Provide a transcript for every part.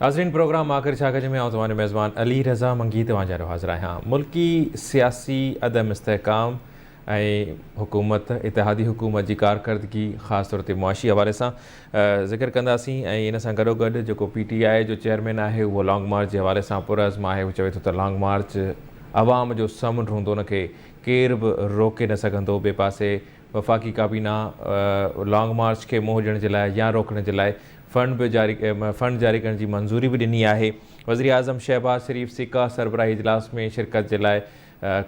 ناظرين پروگرام آخر ڇا ڪجي ۾ آئون توهان جو ميزبان علي رضا منگي توهان جي آڏو حاضر آهيان. ملڪي سياسي عدم استحڪام ۽ حڪومت اتحادي حڪومت جي ڪارڪردگي خاص طور تي معاشي حوالي سان ذڪر ڪنداسين ۽ ان سان گڏوگڏ جيڪو پي ٽي آء جو چيئرمين آهي اهو لانگ مارچ جي حوالي سان پرعزم آهي هو چوي ٿو ته لانگ مارچ عوام جو سمنڊ هوندو ان کي ڪير به روڪي نه سگهندو ٻئي پاسي وفاقي ڪابينا لانگ مارچ کي منهن ڏيڻ جي لاء يا روڪڻ جي لاء فنڊ به جاري فنڊ جاري ڪرڻ جي منظوري به ڏني آهي. وزيراعظم شهباز شريف سيڪا سربراهي اجلاس ۾ شرڪت جي لاء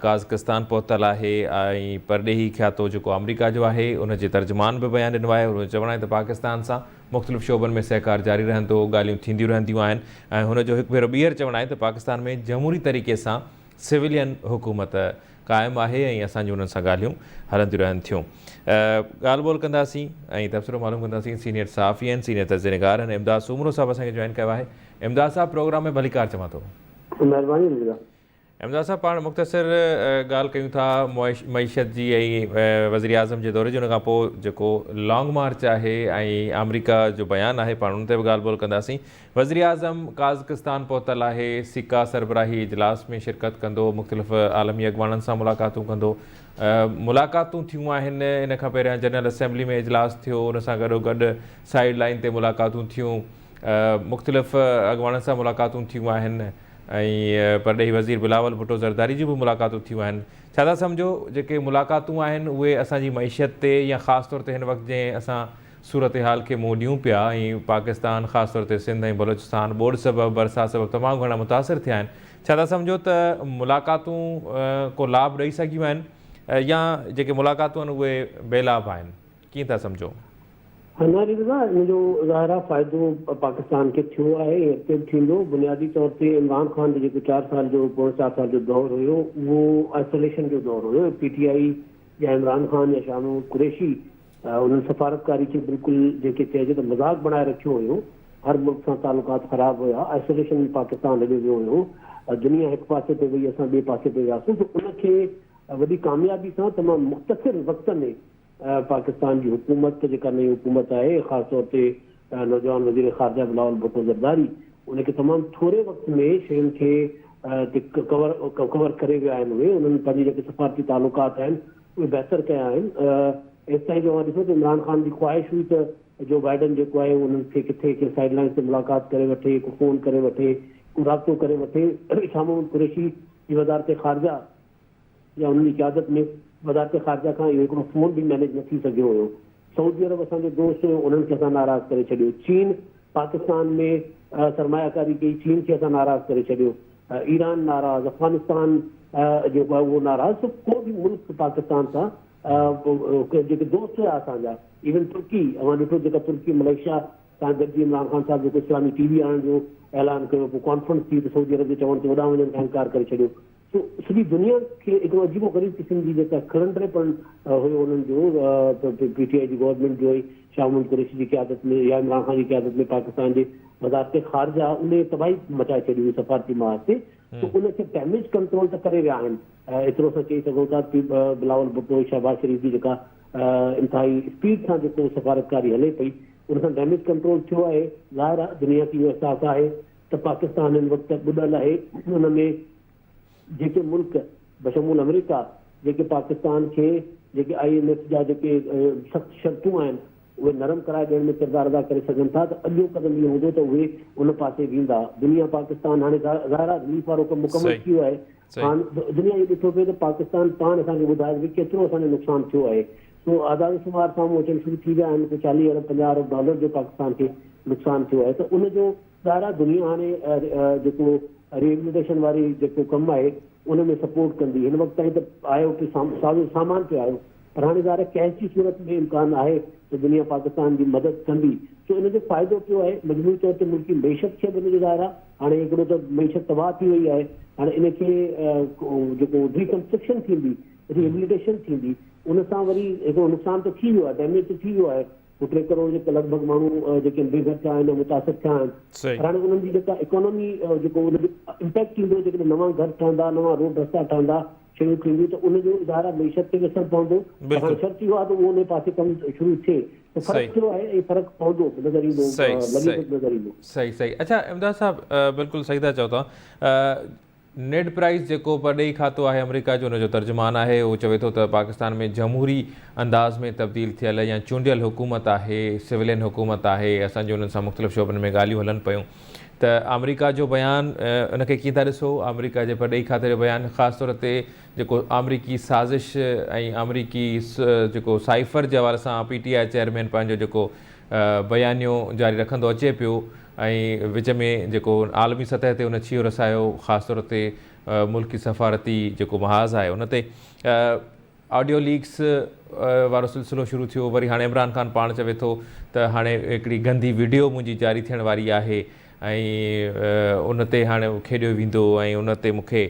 قازقستان پهتل آهي ۽ پرڏيهي کاتو جيڪو آمريڪا جو آهي ان جي ترجمان به بيان ڏنو آهي ان جو چوڻ آهي ته پاڪستان سان مختلف شعبن ۾ سهڪار جاري رهندو ڳالهيون ٿينديون رهنديون آهن ۽ هن جو هڪ ڀيرو ٻيهر چوڻ آهي ته پاڪستان ۾ جمهوري طريقي سان سويلين حڪومت قائم آهي ۽ اسان جون انهن سان ڳالهيون هلنديون رهن ٿيون. ڳالهه ٻولهه ڪنداسين ۽ تبصرو معلوم ڪنداسين سينيئر صحافي آهن سينيئر تجزيه نگار آهن امداد سومرو صاحب اسان کي جوائن ڪيو آهي. امداد صاحب پروگرام ۾ ڀليڪار چوان ٿو. مهرباني رضا. امداد صاحب پاڻ مختصر ڳالهه ڪيون ٿا معيشت جي ۽ وزيراعظم جي دوري جي ان کان پوء جيڪو لانگ مارچ آهي ۽ آمريڪا جو بيان آهي پاڻ ان تي به ڳالهه ٻولهه ڪنداسين. وزيراعظم قازقستان پهتل آهي، سيڪا سربراهي اجلاس ۾ شرڪت ڪندو، مختلف عالمي اڳواڻن سان ملاقاتون ڪندو، ملاقاتون ٿيون آهن، ان کان پهريان جنرل اسيمبلي ۾ اجلاس ٿيو، ان سان گڏوگڏ سائيڊ لائين تي ملاقاتون ٿيون، مختلف اڳواڻن سان ملاقاتون ٿيون آهن ۽ پرڏيهي وزير بلاول ڀٽو زرداري جون به ملاقاتون ٿيون آهن، ڇا ٿا سمجهو جيڪي ملاقاتون آهن اهي اسان جي معيشت تي يا خاص طور تي هن وقت جنهن اسان صورتحال کي منهن ڏيون پيا ۽ پاڪستان خاص طور تي سنڌ ۽ بلوچستان ٻوڏ سبب برسات سبب تمام گهڻا متاثر ٿيا آهن ڇا ٿا سمجهو ته ملاقاتون ڪو لاڀ ڏئي سگهيون آهن يا جيڪي ملاقاتون آهن اهي بي لاڀ آهن ڪيئن ٿا سمجهو؟ نه علي رضا ان جو ظاهر آهي فائدو پاڪستان کي ٿيو آهي ۽ اڳتي به ٿيندو بنيادي طور تي عمران خان جو جيڪو چار سال جو پوڻو چار سال جو دور هيو اهو آئسوليشن جو دور هيو پي ٽي آئي يا عمران خان يا شاهه محمود قريشي انهن سفارتڪاري کي بلڪل جنهن کي چئجي ته مذاق بڻائي رکيو هيو، هر ملڪ سان تعلقات خراب هيا، آئسوليشن ۾ پاڪستان هليو ويو هيو، دنيا هڪ پاسي تي وئي اسان ٻئي پاسي تي وياسون ته ان کي وڏي ڪاميابي سان تمام مختصر وقت ۾ پاڪستان جي حڪومت جيڪا نئين حڪومت آهي خاص طور تي نوجوان وزير خارجه بلاول ڀٽو زرداري ان کي تمام ٿوري وقت ۾ شين کي ڪور ڪور ڪري ويا آهن اهي انهن پنهنجي جيڪي سفارتي تعلقات آهن اهي بهتر ڪيا آهن. ايستائين جو اوهان ڏسو ته عمران خان جي خواهش هئي ته جو بائيڊن جيڪو آهي انهن کي ڪٿي ڪنهن سائيڊ لائنز تي ملاقات ڪري وٺي، ڪو فون ڪري وٺي، ڪو رابطو ڪري وٺي. شاهه محمود قريشي جي وزارت خارجه يا انهن جي قيادت ۾ وزارت خارجه کان اهو هڪڙو فون به مئنيج نه ٿي سگهيو هيو. سعودي عرب اسان جو دوست هيو انهن کي اسان ناراض ڪري ڇڏيو. چين پاڪستان ۾ سرمايه ڪاري ڪئي چين کي اسان ناراض ڪري ڇڏيو. ايران ناراض، افغانستان جيڪو آهي اهو ناراض سو ڪو به ملڪ پاڪستان سان جيڪي دوست هيا اسان جا ايون ترڪي اوهان ڏٺو جيڪا ترڪي ملائيشيا سان گڏجي عمران خان صاحب جيڪو اسلامي ٽي وي آڻڻ جو اعلان ڪيو پوء ڪانفرنس ٿي ته سعودي عرب جي چوڻ تي اوڏانهن وڃڻ کان انڪار ڪري ڇڏيو سو سڄي دنيا کي هڪڙو عجيب و غريب قسم جي جيڪا کڙنڊريپڻ هيو انهن جو پي ٽي آء جي گورنمينٽ جو ۽ شاهه محمود قريشي جي قيادت ۾ يا عمران خان جي قيادت ۾ پاڪستان جي وزارت خارجه انهي تباهي مچائي ڇڏي هئي سفارتي محاذ تي سو ان کي ڊيميج ڪنٽرول ته ڪري ويا آهن ايترو اسان چئي سگهون ٿا ته بلاول ڀٽو ۽ شهباز شريف جي جيڪا انتهائي اسپيڊ سان جيڪو سفارتڪاري هلي پئي ان سان ڊيميج ڪنٽرول ٿيو آهي ظاهر آهي دنيا کي اهو احساس آهي ته پاڪستان هن وقت ٻڏل آهي ان ۾ جيڪي ملڪ بشمول آمريڪا جيڪي پاڪستان کي جيڪي I M F جا جيڪي سخت شرطون آهن اهي نرم ڪرائي ڏيڻ ۾ ڪردار ادا ڪري سگهن ٿا ته اڳيون قدم اهو هوندو ته اهي ان پاسي ويندا دنيا پاڪستان هاڻي ظاهر آهي رليف وارو ڪم مڪمل ٿي ويو آهي هاڻ دنيا اهو ڏٺو پئي ته پاڪستان پاڻ اسان کي ٻڌائي ته ڪيترو اسان جو نقصان ٿيو آهي سو اعداد و شمار سامهون اچڻ شروع ٿي ويا آهن ڪو 40 ارب 50 ارب ڊالر جو پاڪستان کي نقصان ٿيو آهي ته ان جو ظاهر آهي دنيا هاڻي جيڪو ريهبليٽيشن واري جيڪو ڪم آهي ان ۾ سپورٽ ڪندي هن وقت تائين ته آيو پي سازو سامان پيو آيو پر هاڻي ظاهر آهي ڪيش جي صورت ۾ امڪان آهي ته دنيا پاڪستان جي مدد ڪندي سو ان جو فائدو پيو آهي مجموعي طور تي ملڪي معيشت کي به ان جو ظاهر آهي هاڻي هڪڙو ته معيشت تباهه ٿي وئي آهي هاڻي ان کي جيڪو ريڪنسٽرڪشن ٿيندي ريهبليٽيشن ٿيندي ان سان وري هڪڙو نقصان ته ٿي ويو آهي ڊيميج ته ٿي ويو آهي هو ٽي ڪروڙ جيڪي لڳ ڀڳ ماڻهو جيڪي بي گهر ٿيا آهن يا متاثر ٿيا آهن پر هاڻي انهن جي جيڪا اڪانومي جيڪو ان جو امپيڪٽ ايندو جيڪڏهن نوان گهر ٺهندا نوان روڊ رستا ٺهندا شيون ٿينديون ته ان جو ظاهر آهي معيشت تي به اثر پوندو پر هاڻي شرط اهو آهي ته اهو ان پاسي ڪم شروع ٿئي ته فرق ٿيو آهي ۽ فرق پوندو به نظر ايندو لڳي ٿو نظر ايندو. صحيح صحيح اڇا امداد صاحب بلڪل صحيح ٿا چئو توهان نيڊ پرائس جيڪو پرڏيهي کاتو آهي آمريڪا جو ان جو ترجمان آهي اهو چوي ٿو ته پاڪستان ۾ جمهوري انداز ۾ تبديل ٿيل يا چونڊيل حڪومت آهي سولين حڪومت آهي اسان جون انهن سان مختلف شعبن ۾ ڳالهيون هلن پيون ته آمريڪا جو بيان ان کي ڪيئن ٿا ڏسو آمريڪا جي پرڏيهي کاتي جو بيان خاص طور تي جيڪو آمريڪي سازش ۽ آمريڪي جيڪو سائفر جي حوالي سان پي ٽي I chairman پنهنجو جيڪو بيانيو جاري رکندو اچي پيو ۽ وچ ۾ جيڪو عالمي سطح تي ان ڇيهو رسايو خاص طور تي ملڪي سفارتي جيڪو محاذ آهي ان تي آڊيو ليڪس وارو سلسلو شروع ٿيو وري هاڻي عمران خان پاڻ چوي ٿو ته هاڻي هڪڙي گندي وڊيو منهنجي جاري ٿيڻ واري آهي ۽ ان تي هاڻي کيڏيو ويندو ۽ ان تي مون کي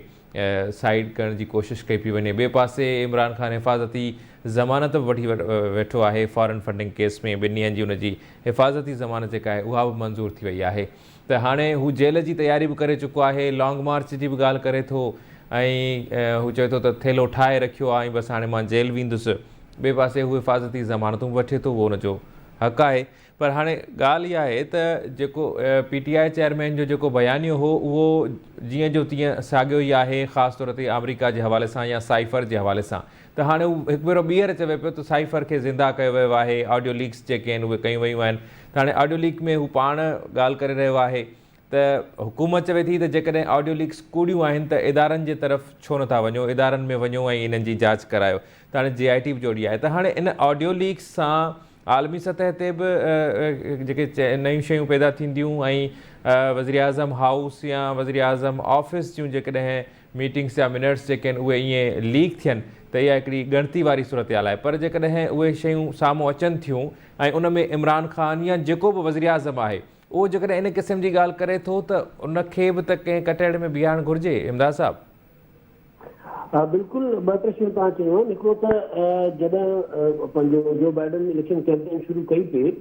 سائيڊ ڪرڻ جي ڪوشش ڪئي پئي وڃي ٻئي پاسي عمران خان حفاظتي ضمانت به وٺي ويٺو آهي فارن فنڊنگ ڪيس ۾ ٻن ڏينهن جي ان جي حفاظتي ضمانت جيڪا آهي اها به منظور ٿي وئي آهي ته هاڻي هو جيل جي تياري به ڪري چڪو آهي، لانگ مارچ جي به ڳالهه ڪري ٿو ۽ هو چوي ٿو ته ٿيلهو ٺاهي رکيو آهي ۽ بس هاڻي مان جيل ويندس. ٻئي پاسي هو حفاظتي ضمانتون به وٺي ٿو، اهو ان جو حق آهي. پر هاڻي ڳالهه اها آهي ته جيڪو پي ٽي I chairman جو جيڪو بيانيو هو اهو جيئن جو تيئن ساڳيو ئي آهي، خاص طور تي آمريڪا جي حوالي سان يا سائفر جي حوالي سان ته هاڻي هو هڪ ڀيرو ٻيهر چوي پيو ته سائفر کي زنده ڪيو ويو آهي، آڊيو ليڪس جيڪي آهن اهي ڪيون ويون آهن ته هاڻي آڊيو ليڪ ۾ هو پاڻ ڳالهه ڪري رهيو آهي ته حڪومت چوي ٿي ته جيڪڏهن آڊيو ليڪس ڪوڙيون آهن ته ادارن جي طرف ڇو نٿا وڃو، ادارن ۾ وڃو ۽ انهن جي جاچ ڪرايو ته هاڻي جي آء ٽي به جوڙي آهي ته هاڻي ان آڊيو ليڪس سان عالمي سطح تي به جيڪي نيون شيون پيدا ٿينديون ۽ وزيراعظم هائوس يا وزيراعظم آفيس جون جيڪڏهن ميٽنگس جا منٽس جيڪي آهن اهي ائين ليڪ ٿين ته اها هڪڙي ڳڻتي واري صورتحال آهي پر جيڪڏهن اهي شيون سامهون اچن ٿيون ۽ ان ۾ عمران خان يا جيڪو به وزيراعظم آهي اهو جيڪڏهن ان قسم جي ڳالهه ڪري ٿو ته ان کي به ته ڪنهن ڪٽهڙي ۾ بيهارڻ گهرجي امداد صاحب. ها بلڪل ٻه ٽي شيون توهان چيون آهن هڪڙو ته جڏهن پنهنجو جو بائيڊن اليڪشن ڪيمپين شروع ڪئي پئي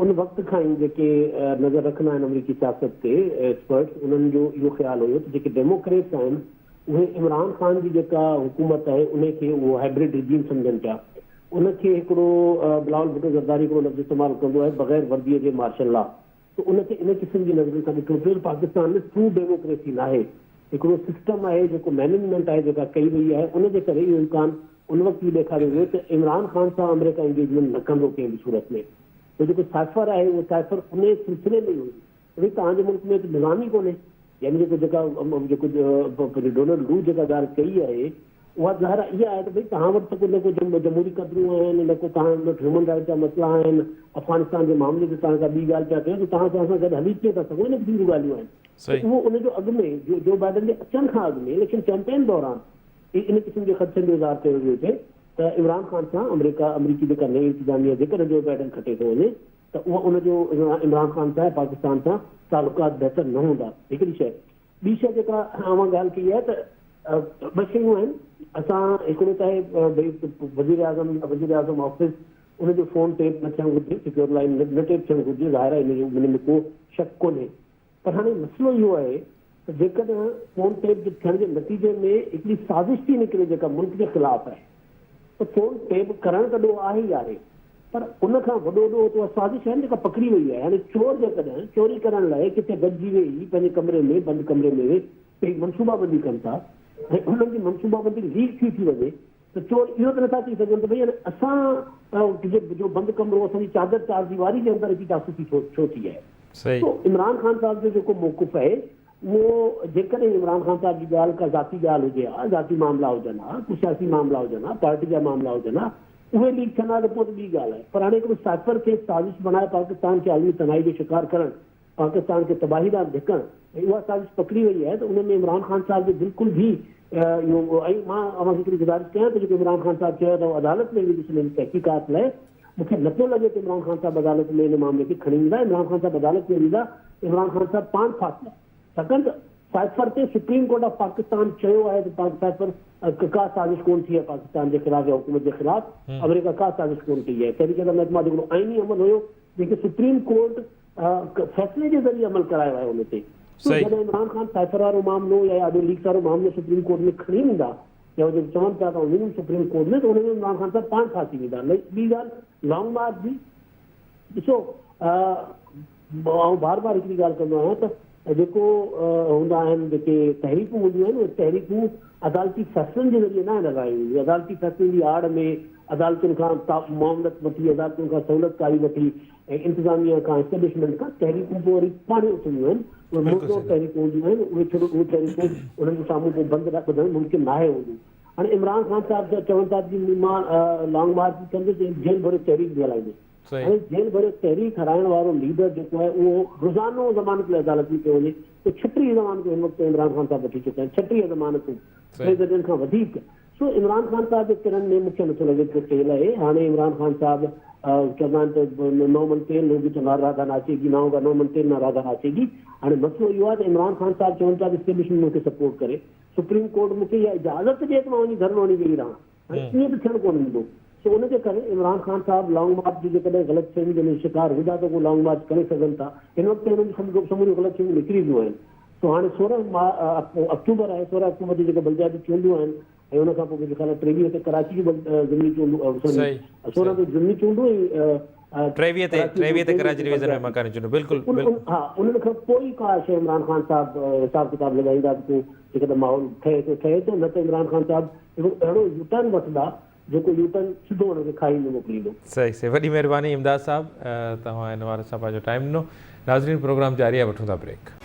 ان وقت کان ئي جيڪي نظر رکندا آهن آمريڪي سياست تي ايڪسپرٽس انهن جو اهو خيال هيو ته جيڪي ڊيموڪريٽس آهن اهي عمران خان جي جيڪا حڪومت آهي ان کي اهو هائبرڊ رجيم سمجهن پيا ان کي هڪڙو بلاول ڀٽو زرداري هڪڙو لفظ استعمال ڪندو آهي بغير وردي جي مارشل لا ته ان کي ان قسم جي نظرن سان ڏٺو پيو ته پاڪستان ۾ ٽرو ڊيموڪريسي ناهي، هڪڙو سسٽم آهي جيڪو مئنيجمينٽ آهي جيڪا ڪئي وئي آهي ان جي ڪري اهو امڪان ان وقت به ڏيکاريو ويو ته عمران خان سان آمريڪا انگيجمينٽ نه ڪندو ڪنهن به صورت ۾ ته جيڪو سائفر آهي اهو سائفر انهي سلسلي ۾ ئي هيو ته ڀئي توهان جي ملڪ ۾ ته نظام ئي ڪونهي يعني جيڪو جيڪا جيڪو ڊونلڊ لو جيڪا ڳالهه ڪئي آهي اها ظاهر اها آهي ته ڀئي توهان وٽ ته ڪو نه ڪو جمهوري قدرون آهن، نه ڪو توهان وٽ هيومن رائيٽ جا مسئلا آهن، افغانستان جي معاملي تي توهان ڪا ٻي ڳالهه پيا ڪيو ته توهان اسان سان گڏ هلي ڪيئن ٿا سگهو ان قسم جون ڳالهيون آهن ته اهو ان جو اڳ ۾ جو بائيڊن جي اچڻ کان اڳ ۾ اليڪشن ڪيمپين دوران ئي ان قسم جي خدشن جو اظهار ڪيو ويو ٿي ته عمران خان سان آمريڪا آمريڪي جيڪا نئين انتظاميه جيڪڏهن جو بائيڊن کٽي ٿو وڃي ته اها ان جو عمران خان سان ۽ پاڪستان سان تعلقات بهتر نه هوندا هڪڙي شيء ٻي شيء جيڪا اوهان ڳالهه ڪئي آهي ته ٻه شيون آهن اسان هڪڙو ته آهي ڀئي وزيراعظم يا وزيراعظم آفيس ان جو فون ٽيپ نه ٿيڻ گهرجي سيڪيور لائن نه ٽيپ ٿيڻ گهرجي ظاهر آهي ان جو ان ۾ ڪو شڪ ڪونهي پر هاڻي مسئلو اهو آهي ته جيڪڏهن فون ٽيپ جي ٿيڻ جي نتيجي ۾ هڪڙي سازش ٿي نڪري جيڪا ملڪ جي خلاف آهي ته فون ٽيپ ڪرڻ ته ڏوهه آهي ئي آهي پر ان کان وڏو ڏوهه ته اها سازش آهي نه جيڪا پڪڙي وئي آهي. هاڻي چور جيڪڏهن چوري ڪرڻ لاء ڪٿي گڏجي ويهي پنهنجي ڪمري ۾ بند ڪمري ۾ ويهي منصوبابندي ڪن ٿا ۽ انهن جي منصوبابندي ليڪ ٿي ٿي وڃي ته چور اهو ته نٿا چئي سگهن ته ڀئي هاڻي اسان جو بند ڪمرو اسان جي چادر چار ديواري جي اندر اچي جاسوسي ڇو ٿي آهي. سو عمران خان صاحب جو جيڪو موقف آهي اهو جيڪڏهن عمران خان صاحب جي ڳالهه ڪا ذاتي ڳالهه هجي ها، ذاتي معاملا هجن ها، ڪو سياسي معاملا هجن ها، پارٽي جا معاملا هجن ها، اهي ليڪ ٿين ها ته پوء ته ٻي ڳالهه آهي پر هاڻي هڪڙو سائفر کي سازش بڻائي پاڪستان کي عالمي تنهائي جو شڪار ڪرڻ، پاڪستان کي تباهي ڏانهن ڌڪڻ ۽ اها سازش پڪڙي وئي آهي ته ان ۾ عمران خان صاحب جو بلڪل به اهو ۽ مان اوهان کي هڪڙي گذارش ڪيان ته جيڪو عمران خان صاحب چيو ته آئون عدالت ۾ ويندس ان جي تحقيقات لاء مون کي نه پيو لڳي ته عمران خان صاحب عدالت ۾ ان معاملي کي کڻي ويندا، عمران خان صاحب عدالت ۾ ويندا، عمران خان صاحب پاڻ ڦاسندا ڇاڪاڻ ته سائفر تي سپريم ڪورٽ آف پاڪستان چيو آهي ته سائفر ڪا سازش ڪونه ٿي آهي پاڪستان جي خلاف يا حڪومت جي خلاف آمريڪا ڪا سازش ڪونه ڪئي آهي تحريڪ عدم اعتماد هڪڙو آئيني عمل هيو جنهن کي سپريم ڪورٽ فيصلي جي ذريعي عمل ڪرايو آهي ان تي جڏهن عمران خان سائفر وارو معاملو يا آڊيو ليڪس وارو معاملو سپريم ڪورٽ ۾ کڻي ويندا يا هو جيڪو چون پيا ته آئون ويندم سپريم ڪورٽ ۾ ته ان ۾ عمران خان صاحب پاڻ ڦاسي ويندا. ٻي ڳالهه لانگ مارچ جي ڏسو آئون بار بار هڪڙي ڳالهه ڪندو آهيان ته جيڪو هوندا آهن جيڪي تحريڪون هونديون آهن اهي تحريڪون عدالتي فيصلن جي ذريعي ناهن هلايون وينديون عدالتي فيصلن جي آڙ ۾ عدالتن کان معاونت وٺي عدالتن کان سهولتڪاري وٺي ۽ انتظاميا کان اسٽيبلشمينٽ کان تحريڪون پوء وري پاڻ اٿنديون آهن اهي مردو تحريڪون هونديون آهن اهي ڇڙو اهي تحريڪون انهن جي سامهون پوء بند ٻڌڻ ممڪن ناهي هوندو هاڻي عمران خان صاحب چون ٿا ته مان لانگ مارچ به ڪندس ۽ جيل ڀريو تحريڪ به هلائيندس هاڻي جيل ڀريو تحريڪ هلائڻ وارو ليڊر جيڪو آهي اهو روزانو ضمانت لاء عدالت ۾ پيو وڃي ته 36 ضمانتون هن وقت عمران خان صاحب وٺي چڪا آهن 36 ضمانتون ٽي درجن کان وڌيڪ سو عمران خان صاحب جي ترن ۾ مون کي نٿو لڳي ته تيل آهي هاڻي عمران خان صاحب چوندا آهن ته نو من تيل هوگي ته راڌا ناچيگي نه هوگا نو من تيل نه راڌا ناچيگي هاڻي مسئلو اهو آهي ته عمران خان صاحب چون پيا ته اسٽيبلشمينٽ مون کي سپورٽ ڪري سپريم ڪورٽ مون کي اها اجازت ڏئي ته مان وڃي ڌرڻو هڻي ويهي رهان هاڻي ائين به ٿيڻ ڪونه ڏيندو. سو ان جي ڪري عمران خان صاحب لانگ مارچ جي جيڪڏهن غلط فهمي جو شڪار هوندا ته اهو لانگ مارچ ڪري سگهن ٿا. هن وقت ته هنن جون سموريون غلط فهميون نڪري ويون آهن. سو هاڻي 16 آڪٽوبر آهي، 16 آڪٽوبر تي جيڪي بلدياتي چونڊون آهن ۽ ان کان پوء منهنجي خيال ۾ 23 تي ڪراچي جون ضمني چونڊون سوري 16 تي ضمني چونڊون ۽ 23 تي 23 تي ڪراچي ڊويزن ۾ مڪاني چونڊون بلڪل بلڪل ها انهن کان پوء ئي ڪا شيء عمران خان صاحب حساب ڪتاب لڳائيندا ته ڪو جيڪڏهن ماحول ٺهي ٿو ٺهي ٿو نه ته عمران خان صاحب هڪڙو اهڙو يوٽرن وٺندا جيڪو يوٽرن سڌو انهن کي کاهي ۾ موڪليندو. صحيح صحيح وڏي مهرباني امداد صاحب توهان ان حوالي سان پنهنجو ٽائيم ڏنو ناظرين پروگرام جاري آهي وٺون ٿا بريڪ.